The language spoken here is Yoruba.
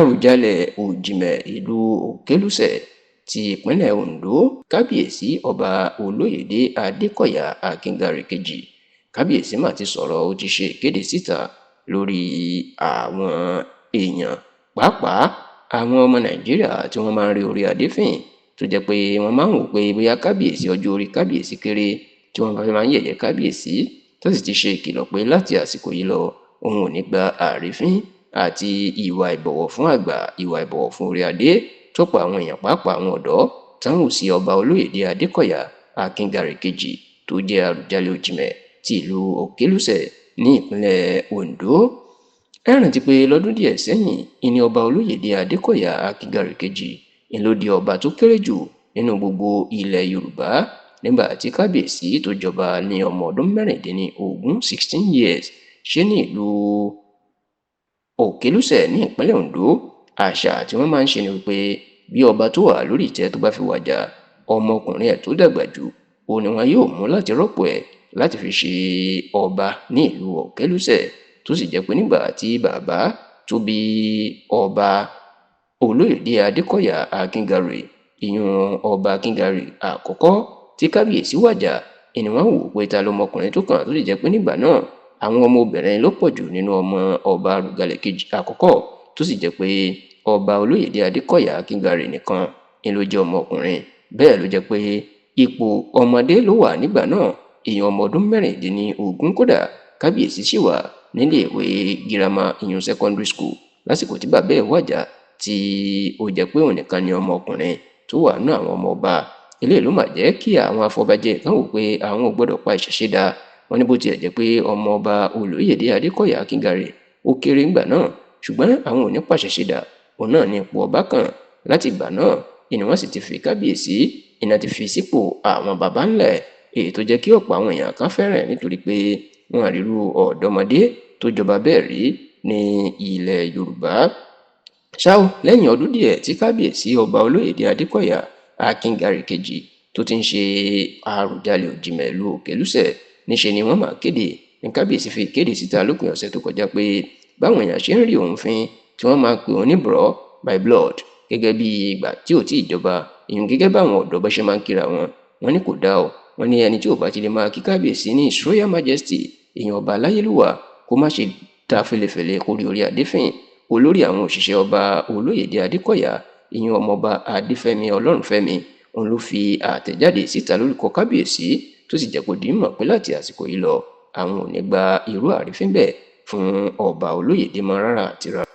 Àrùjalẹ̀ Òjìmẹ̀ ìlú Òkèlùṣe ti ìpínlẹ̀ Ondo, Kábíyèsí Ọba Olóyèdè Adékọ̀yà Akíngarì Kejì. Kábíyèsí mà ti sọ̀rọ̀, ó ti ṣe ìkéde síta lórí àwọn èèyàn, pàápàá àwọn ọmọ Nàìjíríà tí wọ́n máa ń rí orí adé fín, tó jẹ́ pé wọ́n máa ń wò pé bóyá kábíyèsí, ọjọ́ orí kábíyèsí kéré, tí wọ́n bá fi máa ń yẹ̀yẹ́ kábíyèsí, tó sì ti ṣe ìkìlọ̀ pé láti àsìkò yìí lọ, òun ò ní gba àrífín àti ìwà ìbọ̀wọ̀ fún àgbà, ìwà ìbọ̀wọ̀ fún orí adé tó pa àwọn èèyàn, pàápàá àwọn ọ̀dọ́ táwọn ò sí Ọba Olóyèdè Adékọ̀yà Akíngarì Kejì tó jẹ́ Àrùjalẹ̀ Òjìmẹ̀ ti ìlú Òkèlùṣe ní ìpínlẹ̀ Ondo. Ẹ rántí pé lọ́dún díẹ̀ sẹ́yìn ìní Ọba Olóyèdè Adékọ̀yà Akíngarì Kejì ń ló di ọba tó kéré jù nínú gbogbo ilẹ̀ Yorùbá, nígbà tí kábíyèsí tó jọba ní ọmọ ọdún 16, 16 years, ṣe ní ìlú Òkèlùṣe ní ìpínlẹ̀ Ondo. Àṣà tí wọ́n máa ń ṣe ni wípé bí ọba tó wà lórí ìtẹ́ tó bá fi wàjà, ọmọkùnrin ẹ̀ tó dàgbà jù òun ni wọn yóò mú láti rọ́pò ẹ̀ láti fi ṣe ọba ní ìlú Òkèlùṣe, tó sì jẹ́ pé nígbà tí bàbá tó bí Ọba Olóyèdè Adékọ̀yà Akíngarì, ìyún Ọba Akíngarì àkọ́kọ́, tí kábíyèsí wàjà, ìní wọn wò pé ta lọmọkùnrin tó kàn, tó sì jẹ́ pé nígbà náà àwọn ọmọbìnrin ló pọ̀ jù nínú ọmọ ọba Àrùjalẹ̀ kejì àkọ́kọ́, tó sì jẹ́ pé Ọba Olóyèdè Adékọ̀yà Akíngarì nìkan ni ló jẹ́ ọmọkùnrin. Bẹ́ẹ̀ ló jẹ́ pé ipò ọmọdé ló wà nígbà náà, èèyàn ọmọ ọdún 16. Kódà kábíyèsí sì wà níléèwé girama, ìyún secondary school, lásìkò tí bàbá ẹ̀ wàjà, tí ó jẹ́ pé òun nìkan ni ọmọkùnrin tó wà nínú àwọn ọmọ ọba. Eléyìí ló mà jẹ́ kí àwọn afọbajẹ kan wò pé àwọn ò gbọ́dọ̀ pa ìṣẹ̀ṣe dà. Wọ́n ní bó tiẹ̀ jẹ́ pé ọmọ Ọba Olóyèdè Adékọ̀yà Akíngarì ó kéré ńgbà náà, ṣùgbọ́n àwọn ò ní pàṣẹṣe dà, òun náà ní ipò ọba kan. Láti ìgbà náà ìní wọ́n sì ti fi kábíyèsí iná ti fi sípò àwọn baba ńlẹ̀, èyí tó jẹ́ kí ọ̀pọ̀ àwọn èèyàn kan fẹ́ràn nítorí pé wọn àrírú ọ̀dọ́mọdé tó jọba bẹ́ẹ̀ rí ní ilẹ̀ Yorùbá. Ṣá ò, lẹ́yìn ọdún díẹ̀ tí kábíyèsí Ọba Olóyèdè Adékọ̀yà Akíngarì Kejì tó ti ń ṣe Àrùjalẹ̀ Òjìmẹ̀ ìlú Òkèlùṣe, níṣe ni wọ́n máa kéde, ní kábíyèsí fi ìkéde síta lópin ọ̀sẹ̀ tó kọjá pé báwọn èèyàn ṣe ń rí òun fín, tí wọ́n máa pè òun ní bro my blood, gẹ́gẹ́ bí ìgbà tí ò tí ì jọba, ìyún gẹ́gẹ́ báwọn ọ̀dọ́ bá ṣe máa ń kíra wọn, wọ́n ní kò dáa o. Wọ́n ní ẹni tí ò bá ti lè máa kí kábíyèsí ní His Royal Majesty, èèyàn ọba aláyélúwà, kó má ṣe ta fẹlẹfẹlẹ kó rí orí adé fín. Olórí àwọn òṣìṣẹ́ Ọba Olóyèdè Adékọ̀yà, ìyún Ọmọọba Adéfẹ́mi Ọlọ́runfẹ́mi, òun ló fi àtẹ̀jáde síta lórúkọ kábíyèsí, tó sì jẹ́ kó di mọ̀ pé láti àsìkò yìí lọ, àwọn ò ní gba irú àrífín bẹ́ẹ̀ fún Ọba Olóyèdè mọ́ rárá àti rárá.